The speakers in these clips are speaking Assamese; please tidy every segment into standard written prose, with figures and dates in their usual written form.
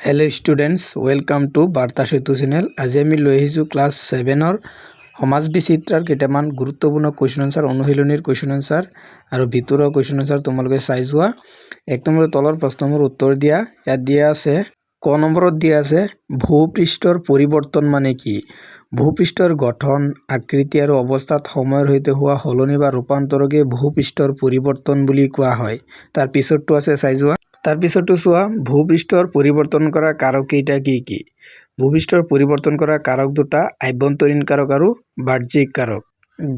Hello students, welcome to বাৰ্তা সেতু চেনেল। আজি আমি লৈ আহিছোঁ ক্লাছ ছেভেনৰ সমাজ বিচিত্ৰাৰ কেইটামান গুৰুত্বপূৰ্ণ কুৱেশ্যন এনচাৰ, অনুশীলনীৰ কুৱেশ্যন এনচাৰ আৰু ভিতৰুৱা কুৱেশ্যন এনচাৰ। তোমালোকে চাই যোৱা। এক নম্বৰৰ তলৰ প্ৰশ্নবোৰ উত্তৰ দিয়া। ইয়াত দিয়া আছে, ক নম্বৰত দিয়া আছে, ভূপৃষ্ঠৰ পৰিৱৰ্তন মানে কি? ভূপৃষ্ঠৰ গঠন, আকৃতি আৰু অৱস্থাত সময়ৰ সৈতে হোৱা সলনি বা ৰূপান্তৰকে ভূপৃষ্ঠৰ পৰিৱৰ্তন বুলি কোৱা হয়। তাৰ পিছৰটো আছে, চাই যোৱা। তাৰপিছতো চোৱা, ভূপৃষ্ঠৰ পৰিৱৰ্তন কৰা কাৰক কেইটা কি কি? ভূপৃষ্ঠৰ পৰিৱৰ্তন কৰা কাৰক দুটা, আভ্যন্তৰীণ কাৰক আৰু বাহ্যিক কাৰক।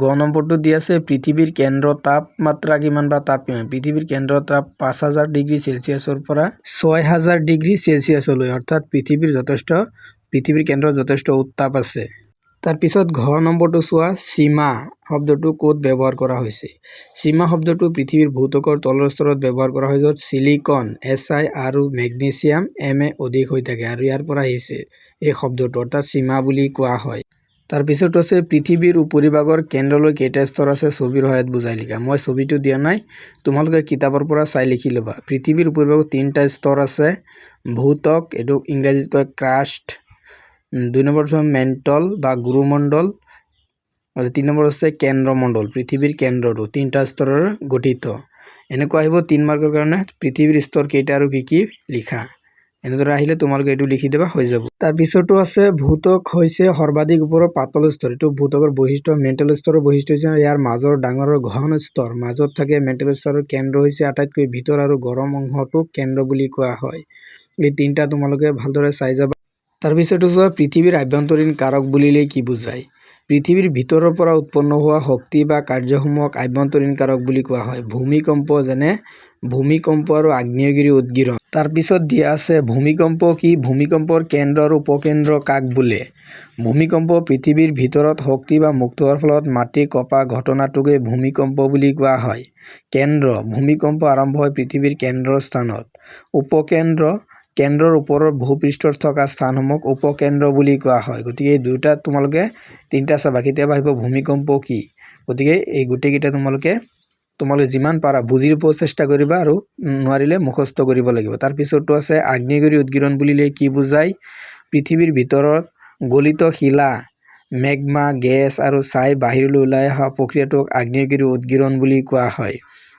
গ নম্বৰটো দি আছে, পৃথিৱীৰ কেন্দ্ৰ তাপমাত্ৰা কিমান বা তাপ কিমান? পৃথিৱীৰ কেন্দ্ৰ তাপ 5000 ডিগ্ৰী চেলচিয়াছৰ পৰা 6000 ডিগ্ৰী চেলচিয়াছলৈ। অৰ্থাৎ পৃথিৱীৰ কেন্দ্ৰত যথেষ্ট উত্তাপ আছে। তাৰপিছত ঘ নম্বৰটো চোৱা, সীমা শব্দটো ক'ত ব্যৱহাৰ কৰা হৈছে? সীমা শব্দটো পৃথিৱীৰ ভূত্বকৰ তলৰ স্তৰত ব্যৱহাৰ কৰা হয়, য'ত চিলিকন এছ I আৰু মেগনেছিয়াম এম এ অধিক হৈ থাকে আৰু ইয়াৰ পৰা আহিছে এই শব্দটো, অৰ্থাৎ সীমা বুলি কোৱা হয়। তাৰপিছত আছে, পৃথিৱীৰ উপৰিভাগৰ কেন্দ্ৰলৈ কেইটা স্তৰ আছে, ছবিৰ সহায়ত বুজাই লিখা। মই ছবিটো দিয়া নাই, তোমালোকে কিতাপৰ পৰা চাই লিখি ল'বা। পৃথিৱীৰ উপৰিভাগত তিনিটা স্তৰ আছে। ভূত্বক, এইটো ইংৰাজীত কয় ক্ৰাষ্ট। দুই নম্বৰ হৈছে মেণ্টল বা গুৰুমণ্ডল আৰু তিনি নম্বৰ হৈছে কেন্দ্ৰমণ্ডল। পৃথিৱীৰ কেন্দ্ৰটো তিনিটা স্তৰৰ গঠিত। এনেকুৱা আহিব 3 মাৰ্কৰ কাৰণে, পৃথিৱীৰ স্তৰ কেইটা আৰু কি কি লিখা। এনেদৰে আহিলে তোমালোকে এইটো লিখি দিবা, হৈ যাব। তাৰপিছতো আছে, ভূত্বক হৈছে সৰ্বাধিক ওপৰৰ পাতল স্তৰ। এইটো ভূত্বকৰ বৈশিষ্ট্য। মেণ্টেল স্তৰৰ বৈশিষ্ট্য হৈছে ইয়াৰ মাজৰ ডাঙৰ ঘন স্তৰ মাজত থাকে। মেণ্টেল স্তৰৰ কেন্দ্ৰ হৈছে আটাইতকৈ ভিতৰ আৰু গৰম অংশটোক কেন্দ্ৰ বুলি কোৱা হয়। এই তিনিটা তোমালোকে ভালদৰে চাই যাবা। তাৰপিছতো চোৱা, পৃথিৱীৰ আভ্যন্তৰীণ কাৰক বুলিলে কি বুজায়? পৃথিৱীৰ ভিতৰৰ পৰা উৎপন্ন হোৱা শক্তি বা কাৰ্যসমূহক আভ্যন্তৰীণ কাৰক বুলি কোৱা হয়। ভূমিকম্প, যেনে ভূমিকম্প আৰু আগ্নেয়গিৰি উদ্গীৰণ। তাৰপিছত দিয়া আছে, ভূমিকম্প কি? ভূমিকম্পৰ কেন্দ্ৰ আৰু উপকেন্দ্ৰ কাক বোলে? ভূমিকম্প পৃথিৱীৰ ভিতৰত শক্তি বা মুক্ত হোৱাৰ ফলত মাটি কঁপা ঘটনাটোকে ভূমিকম্প বুলি কোৱা হয়। কেন্দ্ৰ: ভূমিকম্প আৰম্ভ হয় পৃথিৱীৰ কেন্দ্ৰৰ স্থানত। উপকেন্দ্ৰ: কেন্দ্ৰৰ ওপৰৰ ভূপৃষ্ঠত থকা স্থানসমূহক উপকেন্দ্ৰ বুলি কোৱা হয়। গতিকে এই দুয়োটা তোমালোকে তিনিটা চাবা। কেতিয়াবা আহিব ভূমিকম্প কি। গতিকে এই গোটেইকেইটা তোমালোকে তোমালোকে যিমান পাৰা বুজিব চেষ্টা কৰিবা আৰু নোৱাৰিলে মুখস্থ কৰিব লাগিব। তাৰপিছতো আছে, আগ্নেয়গিৰি উদ্গীৰণ বুলিলে কি বুজায়? পৃথিৱীৰ ভিতৰত গলিত শিলা, মেগমা, গেছ আৰু ছাই বাহিৰলৈ ওলাই অহা প্ৰক্ৰিয়াটোক আগ্নেয়গিৰি উদ্গীৰণ বুলি কোৱা হয়।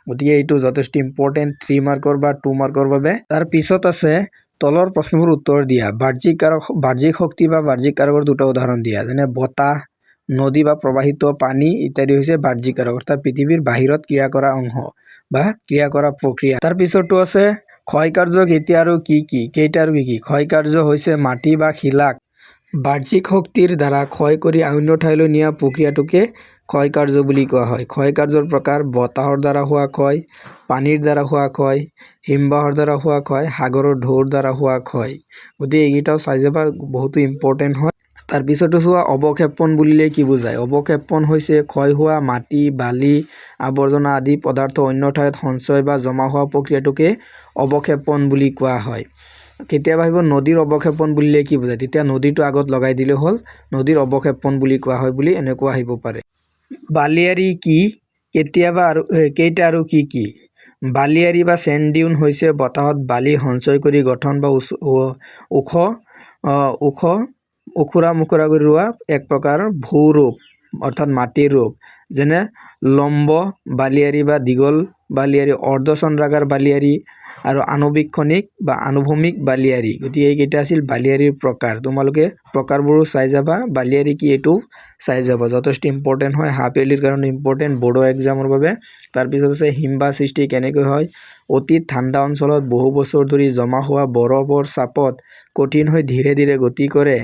গতিকে এইটো যথেষ্ট ইম্পৰ্টেণ্ট 3 মাৰ্কৰ বা 2 মাৰ্কৰ বাবে। তাৰপিছত আছে, তলৰ প্ৰশ্নবোৰ উত্তৰ দিয়া। বাহ্যিক কাৰক, বাহ্যিক শক্তি বা বাহ্যিক কাৰকৰ দুটা উদাহৰণ দিয়া। যেনে বতাহ, নদী বা প্ৰবাহিত পানী ইত্যাদি হৈছে বাহ্যিক কাৰক, অৰ্থাৎ পৃথিৱীৰ বাহিৰত ক্ৰিয়া কৰা অংশ বা ক্ৰিয়া কৰা প্ৰক্ৰিয়া। তাৰপিছতো আছে, ক্ষয় কাৰ্য কেতিয়া আৰু কি কি? কেইটা আৰু কি কি? ক্ষয় কাৰ্য হৈছে মাটি বা শিলাক বাহ্যিক শক্তিৰ দ্বাৰা ক্ষয় কৰি অন্য ঠাইলৈ নিয়া প্ৰক্ৰিয়াটোকে ক্ষয় কাৰ্য বুলি কোৱা হয়। ক্ষয় কাৰ্যৰ প্ৰকাৰ: বতাহৰ দ্বাৰা হোৱা ক্ষয়, পানীৰ দ্বাৰা হোৱা ক্ষয়, হিমবাহৰ দ্বাৰা হোৱা ক্ষয়, সাগৰৰ ঢৌৰ দ্বাৰা হোৱা ক্ষয়। গতিকে এইকেইটাও চাই যাবা, বহুতো ইম্পৰ্টেণ্ট হয়। তাৰপিছতো চোৱা, অৱক্ষেপণ বুলিলে কি বুজায়? অৱক্ষেপণ হৈছে ক্ষয় হোৱা মাটি, বালি, আৱৰ্জনা আদি পদাৰ্থ অন্য ঠাইত সঞ্চয় বা জমা হোৱা প্ৰক্ৰিয়াটোকে অৱক্ষেপণ বুলি কোৱা হয়। কেতিয়াবা আহিব, নদীৰ অৱক্ষেপণ বুলিলে কি বুজায়? তেতিয়া নদীটো আগত লগাই দিলে হ'ল, নদীৰ অৱক্ষেপণ বুলি কোৱা হয় বুলি এনেকুৱা আহিব পাৰে। বালিয়াৰী কি, কেতিয়াবা আৰু কেইটা আৰু কি কি? বালিয়াৰী বা চেণ্ড ডিউন হৈছে বতাহত বালি সঞ্চয় কৰি গঠন বা ওখ ওখ ওখোৰা মোখোৰা কৰি ৰোৱা এক প্ৰকাৰ ভূৰূপ, অৰ্থাৎ মাটিৰ ৰূপ। যেনে লম্ব বালিয়াৰী বা দীঘল বালিয়াৰী, অৰ্ধচন্দ্ৰাকাৰ বালিয়াৰী আৰু আণুবীক্ষণিক বা আনুভূমিক বালিয়াৰী। গতিকে এইকেইটা আছিল বালিয়াৰীৰ প্ৰকাৰ। তোমালোকে প্ৰকাৰবোৰো চাই যাবা। বালিয়াৰী কি, এইটো চাই যাবা, যথেষ্ট ইম্পৰ্টেণ্ট হয়। হাফ ইয়াৰলিৰ কাৰণে ইম্পৰ্টেণ্ট, বৰ্ডৰ এক্সামৰ বাবে। তাৰপিছত আছে, হিমবাহ সৃষ্টি কেনেকৈ হয়? অতি ঠাণ্ডা অঞ্চলত বহু বছৰ ধৰি জমা হোৱা বৰফৰ চাপত কঠিন হৈ ধীৰে ধীৰে গতি কৰে।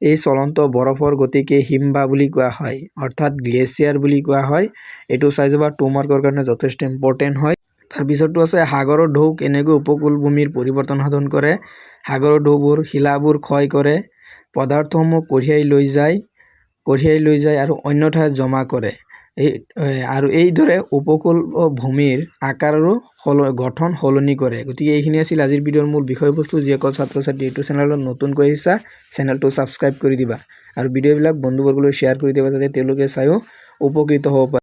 এই চলন্ত বৰফৰ গতিকে হিমবাহ বুলি কোৱা হয়, অৰ্থাৎ গ্লেছিয়াৰ বুলি কোৱা হয়। এইটো চাই যাবা, 2 মাৰ্কৰ কাৰণে যথেষ্ট ইম্পৰ্টেণ্ট হয়। তাৰপিছতো আছে, সাগৰৰ ঢৌ কেনেকৈ উপকূল ভূমিৰ পৰিৱৰ্তন সাধন কৰে? সাগৰৰ ঢৌবোৰ শিলাবোৰ ক্ষয় কৰে, পদাৰ্থসমূহ কঢ়িয়াই লৈ যায় আৰু অন্য ঠাইত জমা কৰে। এই আৰু এইদৰে উপকূল ভূমিৰ আকাৰ আৰু গঠন সলনি কৰে। গতিকে এইখিনি আছিল আজিৰ ভিডিঅ'ৰ মূল বিষয়বস্তু। যিসকল ছাত্ৰ ছাত্ৰী এইটো চেনেলত নতুনকৈ আহিছা, চেনেলটো ছাবস্ক্ৰাইব কৰি দিবা আৰু ভিডিঅ'বিলাক বন্ধুবৰ্গলৈ শ্বেয়াৰ কৰি দিবা, যাতে তেওঁলোকে চায়ো উপকৃত হ'ব পাৰে।